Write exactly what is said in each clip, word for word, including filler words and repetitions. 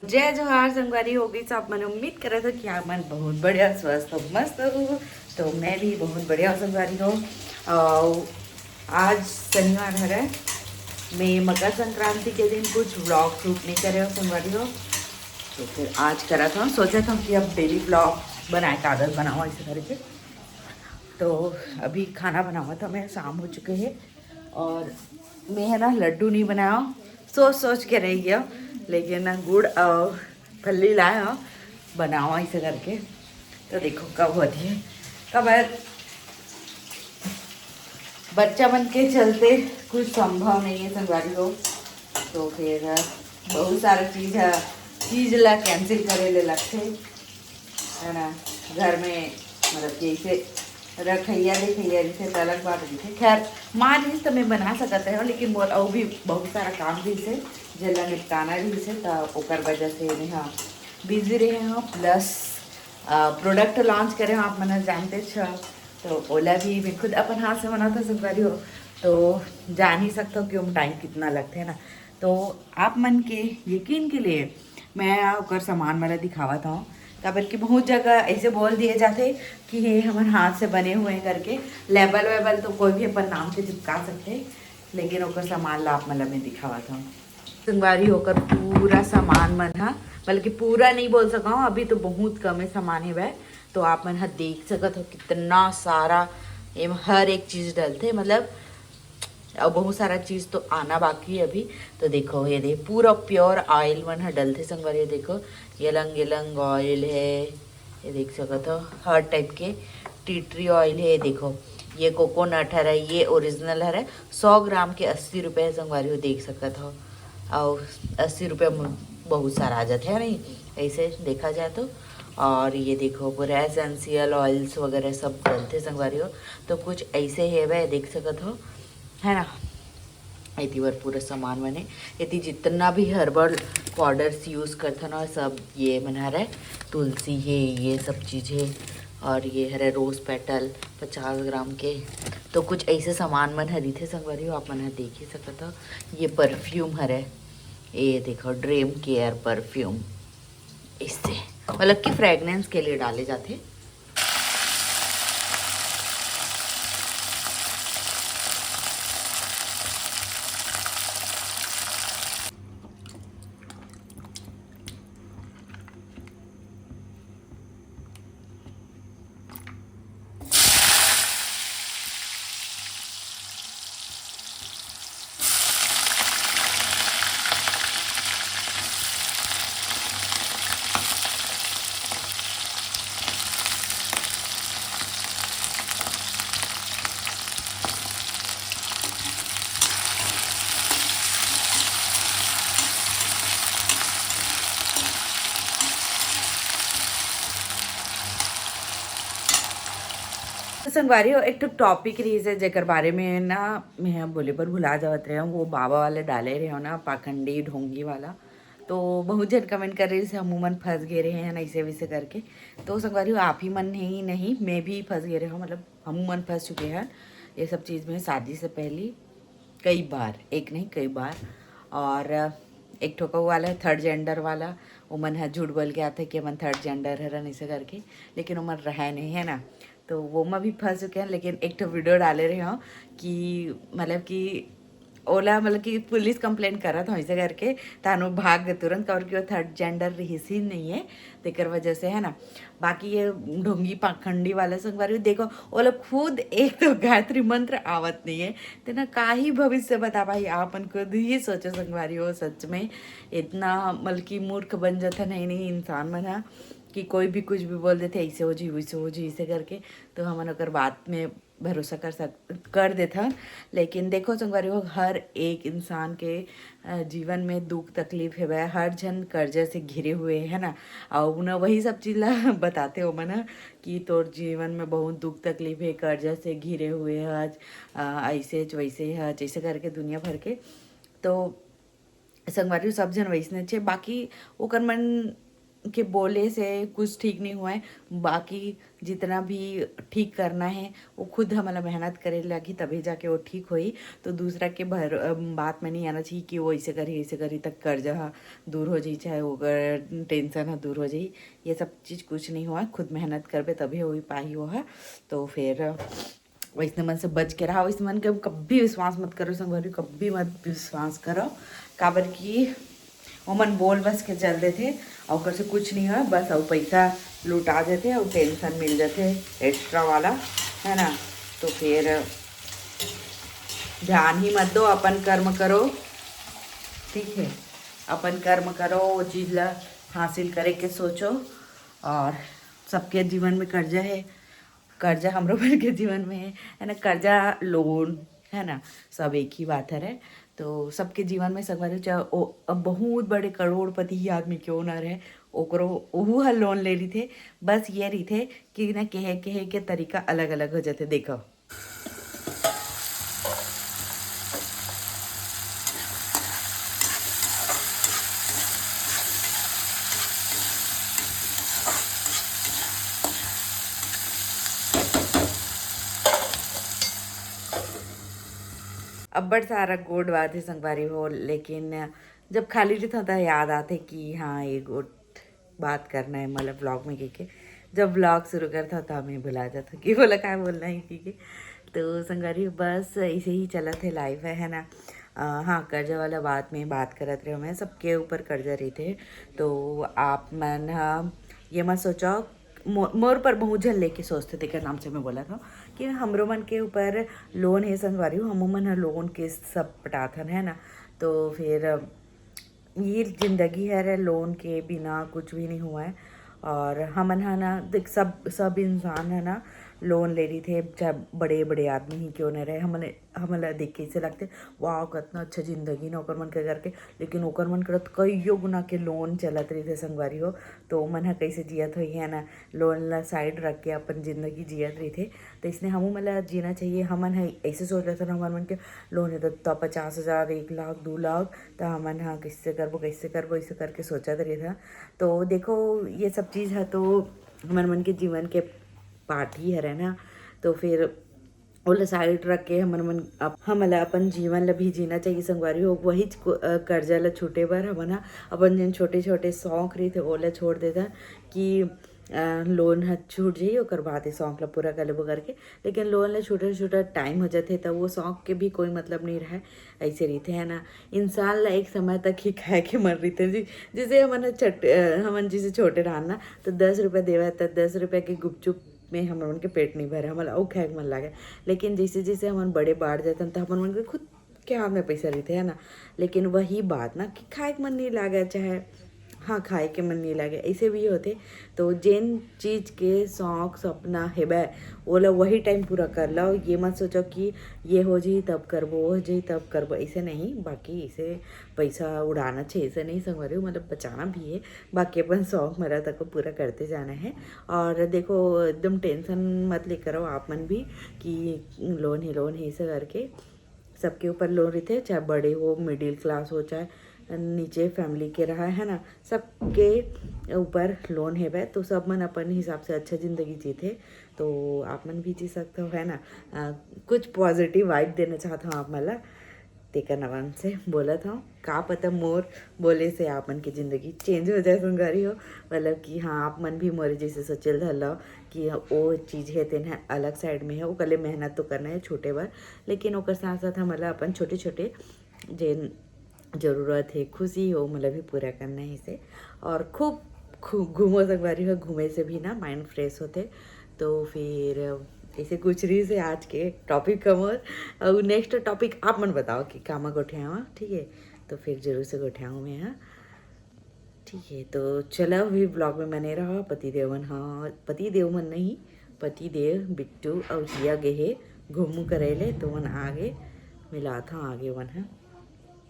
जय जोहार संगवारी हो। गई आप मन, उम्मीद करत हो कि आप मन बहुत बढ़िया, स्वस्थ हो, मस्त हो। तो मैं भी बहुत बढ़िया हूँ संगवारी हो। और आज शनिवार हरे, मैं मकर संक्रांति के दिन कुछ व्लॉग शूट नहीं करे हो संगवारी हो। तो फिर आज करा था, सोचा था कि अब डेली व्लॉग बनाए का आदत बनाओ ऐसे करके। तो अभी खाना बनावा था मैं, शाम हो चुके है। और मैं है ना लड्डू नहीं बनाया, सोच सोच के रह गया, लेकिन ना गुड़ और फल्ली लाया बनावा ऐसे करके। तो देखो कब होती है, कब है। बच्चा मन के चलते कुछ संभव नहीं है संगवारी हो। तो फिर बहुत सारा चीज है, चीज ला कैंसिल करे ले लगते है ना। घर में मतलब कि ऐसे रखैया देखैया रहिथे त अलग बात रहिथे। खैर, माँ रहिस त मैं बना सकत रहे, लेकिन मोर अउ भी बहुत सारा काम रहिस हे, जेला निपटाना रहिस हे, त ओकर वजह से मैं ह बिजी रहे हूँ। प्लस प्रोडक्ट लॉन्च करे हूँ, आप मन ह जानते छ, तो ओला भी मैं खुद अपन हाथ से बनाता संगवारी हो, तो जान ही सकते हो कि ओम टाइम कितना लगते है ना। तो आप मन के यकीन के लिए मैं ओकर सामान वाला दिखावत हूँ, काबर कि बहुत जगह ऐसे बोल दिए जाते कि ये हमर हाथ से बने हुए हैं करके। लेबल वेबल तो कोई भी अपन नाम से चिपका सकते, लेकिन ओकर सामान ला आप मन ला मैं दिखावत हूँ। संगवारी, ओकर पूरा सामान मन ह, बल्कि पूरा नहीं बोल सका हूँ, अभी तो बहुत कम है सामान है वह। तो आप मन ह देख सकत हो कितना सारा एम हर एक चीज डलथे, मतलब अउ बहुत सारा चीज तो आना बाकी है अभी। तो देखो, ये दे पूरा प्योर ऑयल मन ह डलथे संगवारी। ये देखो, यलंग यलंग ऑयल है, ये देख सकत हो हर टाइप के। टी ट्री ऑयल है, ये देखो, ये कोकोनट हरे, ये ओरिजिनल हरे, सौ ग्राम के अस्सी रुपये है संगवारी हो, देख सकत हो। और अस्सी रुपये में बहुत सारा आ जाते हैं नहीं, ऐसे देखा जाए तो। और ये देखो, पूरा एसेंशियल ऑयल्स वगैरह सब डलते संगवारी हो। तो कुछ ऐसे है वह, देख सकत हो, है ना। एती बर पूरा सामान मन हे। एती जितना भी हर्बल पाउडर्स यूज़ करथन ना, सब ये मन हरे। तुलसी है, ये सब चीज़ है। और ये हरे रोज पेटल पचास ग्राम के। तो कुछ ऐसे सामान मन ह रहिथे संगवारी हो, आप मन ह देख ही सकत हो। ये परफ्यूम हरे, ये देखो, ड्रीम केयर परफ्यूम, इससे मतलब कि फ्रेगरेंस के लिए डाले जाते। तो संगवारी हो, एक ठो टॉपिक रहिस हे, जेकर बारे में ना मैं बोले बर भुला जावत रहे हूँ। वो बाबा वाले डाले रहे हो ना, पाखंडी ढोंगी वाला। तो बहुत जन कमेंट कर रहे से हमू मन फंस गए रहे हैं ना, ऐसे वैसे करके। तो संगवारी हो, आप ही मन ही नहीं, मैं भी फंस गए रहे हूँ, मतलब हमू मन फंस चुके हैं ये सब चीज़ में शादी से पहले कई बार, एक नहीं कई बार। और एक ठो कऊ वाला है थर्ड जेंडर वाला, ओमन ह झूठ बोल के आथे कि हमन थर्ड जेंडर हरन ऐसे करके, लेकिन ओमन रहे नहीं है ना। तो वो मैं भी फंस चुके हैं, लेकिन एक ठो वीडियो डाले रहे हो कि मतलब कि ओला मतलब कि पुलिस कंप्लेंट करत हो ऐसे करके, तानो भाग गए तुरंत, काबर कि वो थर्ड जेंडर रहिस ही नहीं है, तेकर वजह से है ना। बाकी ये ढोंगी पाखंडी वाला संगवारी देखो, ओला खुद एक तो गायत्री मंत्र आवत नहीं है, तेना काही भविष्य बता पाही। आपन खुद ही सोचो संगवारी हो, सच में इतना मतलब कि मूर्ख बन जाता नहीं, नहीं इंसान मन हा कि कोई भी कुछ भी बोल देते, ऐसे हो जी, वैसे हो जी, ऐसे करके। तो हमन ओकर बात में भरोसा कर सक कर देथन। लेकिन देखो संगवारी हो, हर एक इंसान के अ, जीवन में दुख तकलीफ हेवय, हर झन कर्जा से घिरे हुए है ना। और उन्हें वही सब चीज ला बताते हो मन ह कि तोर जीवन में बहुत दुख तकलीफ है, कर्जा से घिरे हुए है, आज अ, ऐसे च वैसे है, जैसे करके दुनिया भर के। तो संगवारी हो, सब झन वैसने छे, बाकी ओकर मन के बोले से कुछ ठीक नहीं हुआ है। बाकी जितना भी ठीक करना है वो खुद हमला मेहनत करे लगी, तभी जाके वो ठीक होई। तो दूसरा के भर बात में नहीं आना चाहिए कि वो ऐसे करी, ऐसे करी तक कर्जा ह दूर हो जाई, चाहे ओकर टेंशन ह दूर हो जाई। ये सब चीज़ कुछ नहीं हुआ, खुद मेहनत करबे तभी हो पाही वो ह। तो फिर वैसने मन से बच के रहा। वैसने मन के कभी विश्वास मत करो संगवारी, कभी मत विश्वास करो, काबर कि ओमन बोल बस के चल देथे और ओकर से कुछ नहीं होय, बस अउ पैसा लुटा देथे और टेंशन मिल जाथे एक्स्ट्रा वाला, है ना। तो फिर ध्यान ही मत दो, अपन कर्म करो, ठीक है, अपन कर्म करो, वो चीज़ ला हासिल करे के सोचो। और सबके जीवन में कर्जा है, कर्जा हमरो मन के जीवन में है, है ना, कर्जा लोन, है ना, सब एक ही बात हरे। तो सबके जीवन में संगवारी हो, चाहे ओ अब बहुत बड़े करोड़पति ही आदमी क्यों ना रहे, ओकरो ओहू ह लोन ले रहिथे। बस ये रहिथे कि ना कहे कहे के तरीका अलग अलग हो जाथे। देखो, अब्बड़ सारा गोठ बात हे संगवारी हो, लेकिन जब खाली रहिथव त याद आथे कि हाँ, ये गोठ बात करना है, मतलब व्लॉग में कहिके। जब व्लॉग शुरू करथव त मैं भुला जाथव कि बोला काय बोलना है कहिके। तो संगवारी हो, बस ऐसे ही चलत हे लाइफ है, है ना। अ, हाँ, कर्जा वाला बात में बात करत रहे मैं, सबके ऊपर कर्जा रहिथे। तो आप मन ह ये मत सोचो, मो-, मोर पर बहुत झन लेके सोचथे, तेकर नाम से मैं बोलत हव कि हमरो मन के ऊपर लोन हे संगवारी हो, हमो मन ह लोन के सब पटाथन, है ना। तो फिर ये जिंदगी हरे, लोन के बिना कुछ भी नहीं हुआ है। और हमन ह ना देख, सब सब इंसान है ना लोन ले रहिथे, चाहे बड़े बड़े आदमी ही क्यों ना रहे, हमन हमन ला देख के ऐसे लगथे, वाह, कितना अच्छा जिंदगी ना ओकर मन के करके। लेकिन ओकर मन करत कईयो गुना के लोन चलत रहिथे संगवारी हो। तो ओमन ह कैसे जियत होही, है ना, लोन ला साइड रख के अपन जिंदगी जियत रहिथे। तो इसने हमू मन ला जीना चाहिए। हमन ह ऐसे सोच लेथन, हमर मन के लोन है तो, तो पचास हजार, एक लाख, दो लाख, तो हमन ह कैसे करबो, कैसे करबो, ऐसे करके सोचत रहिथे। तो देखो, ये सब चीज़ है तो हमर मन के जीवन के पार्ट ही हरे ना। तो फिर ओला साइड रख के हमर मन अप-, हमन ला अपन जीवन ला भी जीना चाहिए संगवारी हो। वही च-, अ, कर्जा ला छूटे बर हमन ह अपन जेन छोटे-छोटे शौक रहिथे ओला छोड़ देथन कि, अ, लोन ह छूट जाही, ओकर बाद ये शौक ला पूरा कर लेबो करके। लेकिन लोन ला छूटे-छूटे टाइम हो जाथे त वो शौक के भी कोई मतलब नहीं रहे, ऐसे रहिथे, है ना। इंसान ला एक समय तक ही खाए के मन रहिथे जी, जैसे हमन ह छठ-, अ, हमन जैसे छोटे रहन ना, तो दस रुपया देवय त दस रुपया के गुपचुप में हमर मन के पेट नहीं भरे, हमन ला अउ खाए के मन लागे। लेकिन जैसे जैसे हमन बड़े बाढ़ जाथन, त हमर मन के खुद के हाथ में पैसा रहिथे, है ना। लेकिन वही बात ना कि खाए के मन नहीं लागे, चाहे हाँ, खाए के मन नहीं लागे, ऐसे भी होथे। तो जेन चीज के शौक सपना हेबे, ओला वही टाइम पूरा कर लो। ये मत सोचो कि ये हो जाही तब करबो, वो हो जाही तब करबो, ऐसे नहीं। बाकी ऐसे पैसा उड़ाना चाहिए, ऐसे नहीं संगवारी हो, मतलब बचाना भी है, बाकी अपन शौक मरा तक पूरा करते जाना है। और देखो, एकदम टेंशन मत ले करो आप मन भी कि लोन है, लोन है, ऐसे करके सबके ऊपर लोन रहिथे, चाहे बड़े हो, मिडिल क्लास हो, चाहे नीचे फैमिली के रहा, है ना, सबके ऊपर लोन हेबे। तो सब मन अपन हिसाब से अच्छा जिंदगी जीथे, तो आप मन भी जी सकते हो, है ना। आ, कुछ पॉजिटिव वाइब देना चाहत हूँ आप मन ला, तेकर नाम से बोलत हूँ। का पता मोर बोले से आप मन के जिंदगी चेंज हो जाए संगवारी हो, मतलब कि हाँ, आप मन भी मोरे जैसे सोचे ल धर लो कि वो चीज़ है, तेन है अलग साइड में है, ओकर ले मेहनत तो करना है छूटे बर, लेकिन ओकर साथ साथ हमन ला अपन छोटे छोटे जेन जरूरत है, खुशी हो, मतलब भी पूरा करना है इसे। और खूब खू-, घूमो संगवारी हो, घूमे से भी ना माइंड फ्रेश होथे। तो फिर ऐसे कुछ रहिस हे आज के टॉपिक का मोर। और नेक्स्ट टॉपिक आप मन बताओ कि कामा गोठियावा, ठीक है, तो फिर जरूर से गोठियाऊँ मैं, हाँ। ठीक है, तो चलो अभी ब्लॉग में बने रहो। पति देव मन, हाँ, पति देव मन नहीं, पति देव, बिट्टू और जिया गे हे घूमू करे ले, तो मन आगे मिलात हूँ आगे मन, हाँ।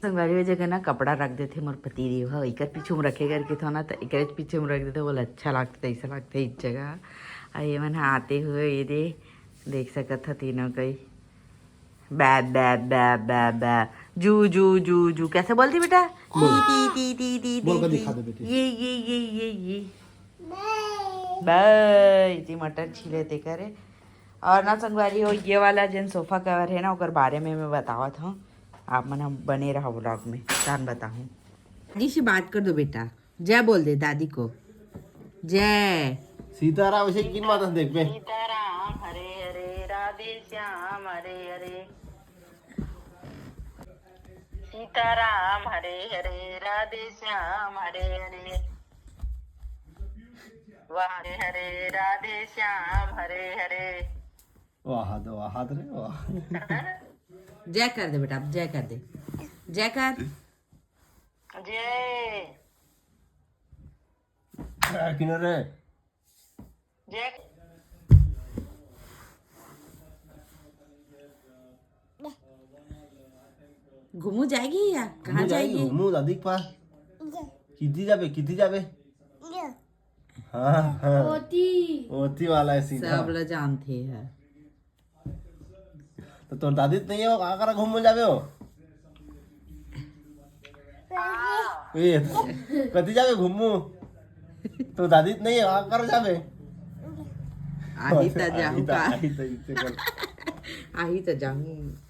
संगवारी, वो जगह ना कपड़ा रख देथे मोर पति देव ह, एकर पीछू में रखे करके था ना, तो एकर पीछू में रख देथे, बोला अच्छा लगता, ऐसा लगता है इस जगह। और ये मन ह आते हुए, ये दे, देख सकत ह तीनों कई, बै बै बै बै बै। जू जू जू जू कैसे बोलती बेटा? बोल। T T T T T बोल के टी। दिखा दे बेटी। ये ये ये ये ये। बाय। इतनी मटर छीले ते करे। और ना संगवारी हो, ये वाला जेन सोफा कवर है ना, ओकर बारे में मैं बतावत हूँ। आप मन ह बने रहा व्लॉग में, तान बताहूँ। दादी से बात कर दो बेटा, जय बोल दे दादी को। जय। सीताराम ऐसे किन माता देख पे। सीताराम हरे हरे, राधे श्याम हरे हरे। सीताराम हरे हरे, राधे श्याम हरे हरे। वाह हरे हरे, राधे श्याम हरे हरे। वाह हाथ, वाह हाथ रे वाह। जय कर दे बेटा, अब जय कर दे, जय कर। जय। किनारे। जय। घूमू जाएगी या कहाँ जाएगी? घूमू दादी के पास। किती जाबे, किती जाबे? हाँ हाँ। ओती वाला है सीधा। सब ला जानते हैं। तो तोर दादी तो नहीं है, वो कहाँ करा घूमू जाबे हो? ए, कति जाबे घूमू? तो दादी तो नहीं है, कहाँ करा जाबे? आही त जाहूँ का? आही त इसे कर। आही त जाहूँ।